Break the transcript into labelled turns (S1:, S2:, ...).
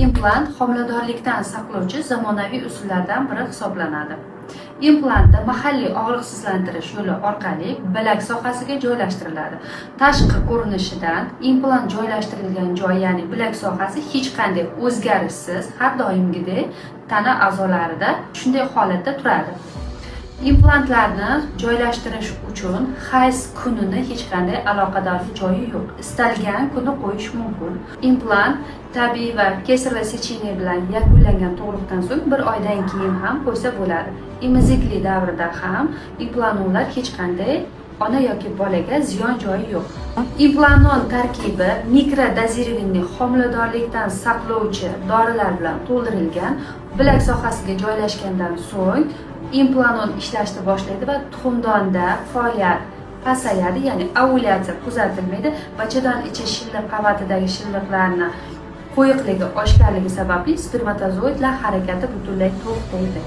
S1: Implant homiladorlikdan saqlovchi zamonaviy usullardan biri hisoblanadi. Implantni mahalliy og'riqsizlantirish yo'li orqali bilak sohasiga joylashtiriladi. Tashqi ko'rinishidan implant joylashtirilgan joy, ya'ni bilak sohasi hech qanday o'zgarishsiz, har doimgidek tana a'zolarida shunday holatda turadi. Implantlarni joylashtirish uchun hayz kunini hech qanday aloqadorlik joyi yo'q. Istalgan kuni qo'yish mumkin. Implant tabiiy va кесарево сечение bilan yakunlangan tug'ruqdan so'ng bir oydan keyin ham qo'ysa bo'ladi. Emizikli davrida ham Implanonlar hech qanday ona yoki bolaga ziyon joyi yo'q. Implanon tarkibi микродозированный homiladorlikdan saqlovchi dorilar bilan to'ldirilgan. Bilak sohasiga joylashgandan so'ng Implanon ishlashni boshlaydi va tuxumdonda faoliyat pasayadi, ya'ni ovulyatsiya kuzatilmaydi. Bachadon ichi shilliq qavatidagi shilliqlarni qo'yiqligi oshganligi sababli spermatozoidlar harakati butunlay to'xtaydi.